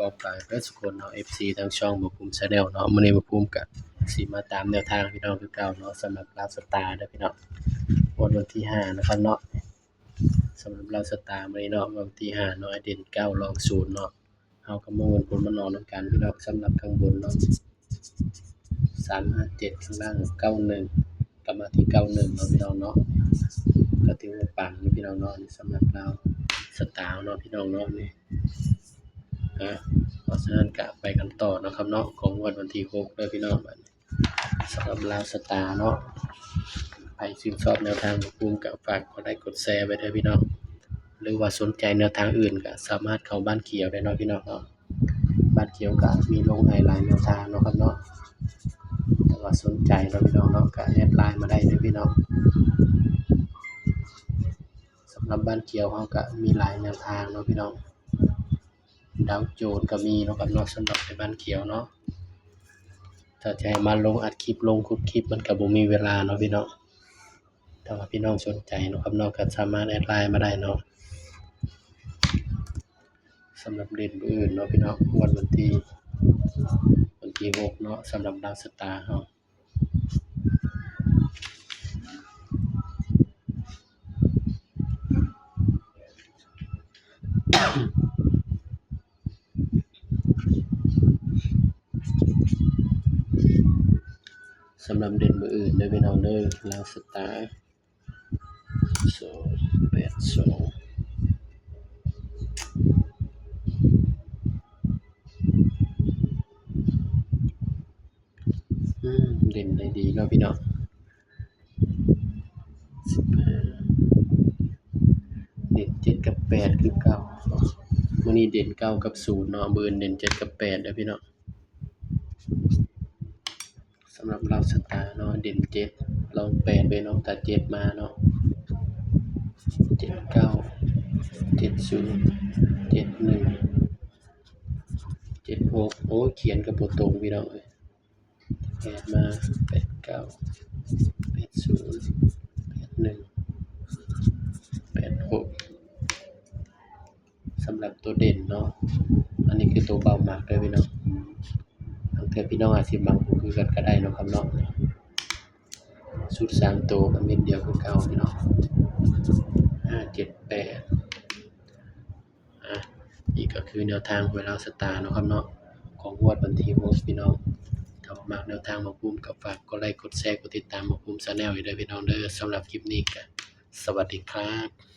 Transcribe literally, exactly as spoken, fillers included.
ก็ฝากเด้อทุกคนเนาะ เอฟซี ทางช่องบ่าวภูมิ Channel เนาะ มื้อนี้บ่าวภูมิก็สิมาตามแนวทางพี่น้องคือเก่าเนาะ สำหรับลาวสตาร์เด้อพี่น้อง งวดวันที่ห้านะครับเนาะ สำหรับลาวสตาร์มื้อนี้เนาะ วันที่ห้าเนาะ เด่นเก้า รองศูนย์เนาะ เฮาก็มาวนผลมานอนนำกันพี่น้อง สำหรับข้างบนเนาะ สามห้าเจ็ด ข้างล่าง เก้าหนึ่ง กลับมาที่ เก้าหนึ่ง เนาะพี่น้องเนาะ ก็ถือว่าปังนะพี่น้องเนาะ นี่สำหรับลาวสตาร์เนาะพี่น้องเนาะ นี่ อ่ะ เพราะฉะนั้นก็ไปกันต่อเนาะครับเนาะ ของงวดวันที่หกเด้อพี่น้อง บัดนี้ สำหรับลาวสตาร์เนาะ ใครชื่นชอบแนวทางบ่าวภูมิก็ฝากกดไลค์กดแชร์ไว้เด้อพี่น้อง หรือว่าสนใจแนวทางอื่นก็สามารถเข้าบ้านเขียวได้เนาะพี่น้องเนาะ บ้านเขียวก็มีลงให้หลายแนวทางเนาะครับเนาะ ถ้าว่าสนใจเนาะพี่น้องเนาะ ก็แอดไลน์มาได้เด้อพี่น้อง สำหรับบ้านเขียวเฮาก็มีหลายแนวทางเนาะพี่น้อง ดาวโจนส์ก็มีเนาะครับเนาะ สำหรับในบ้านเขียวเนาะ ถ้าจะให้มาลงอัดคลิป ลงขุดคลิป มันก็บ่มีเวลาเนาะพี่น้อง ถ้าว่าพี่น้องสนใจเนาะครับเนาะ ก็สามารถแอดไลน์มาได้เนาะ สำหรับเด่นมื้ออื่นเนาะพี่น้อง วัน วันที่ วันที่หกเนาะ สำหรับลาวสตาร์เฮา สำหรับเด่นมื้ออื่นเด้อพี่น้องเด้อ ลาวสตาร์ สองแปดสอง อืม เด่นได้ดีเนาะพี่น้อง สิบห้า เด่นเจ็ดกับแปดคือเก่า มื้อนี้เด่นเก้ากับศูนย์เนาะ มื้ออื่นเด่นเจ็ดกับแปดเด้อพี่น้อง สำหรับลาวสตาร์เนาะ เด่นเจ็ด รองแปดไว้เนาะ ถ้าเจ็ดมาเนาะ เจ็ดเก้า เจ็ดศูนย์ เจ็ดหนึ่ง เจ็ดหก โอ้ย เขียนก็บ่ตรงพี่น้องเอ้ย แปดมา แปดเก้า แปดศูนย์ แปดหนึ่ง แปดหก สำหรับตัวเด่นเนาะ อันนี้คือตัวบ่าวมักเด้อพี่น้อง บางเทื่อพี่น้องอาจสิมักบ่คือกันก็ได้เนาะครับเนาะ ชุดสามตัวก็เม็ดเดียวคือเก่าพี่น้อง ห้าเจ็ดแปด อ่ะ นี่ก็คือแนวทางหวยลาวสตาร์เนาะครับเนาะ ของงวดวันที่หกพี่น้อง ถ้าว่ามักแนวทางบ่าวภูมิก็ฝากกดไลค์กดแชร์กดติดตามบ่าวภูมิ Channel ไว้เด้อพี่น้องเด้อ สำหรับคลิปนี้ก็สวัสดีครับ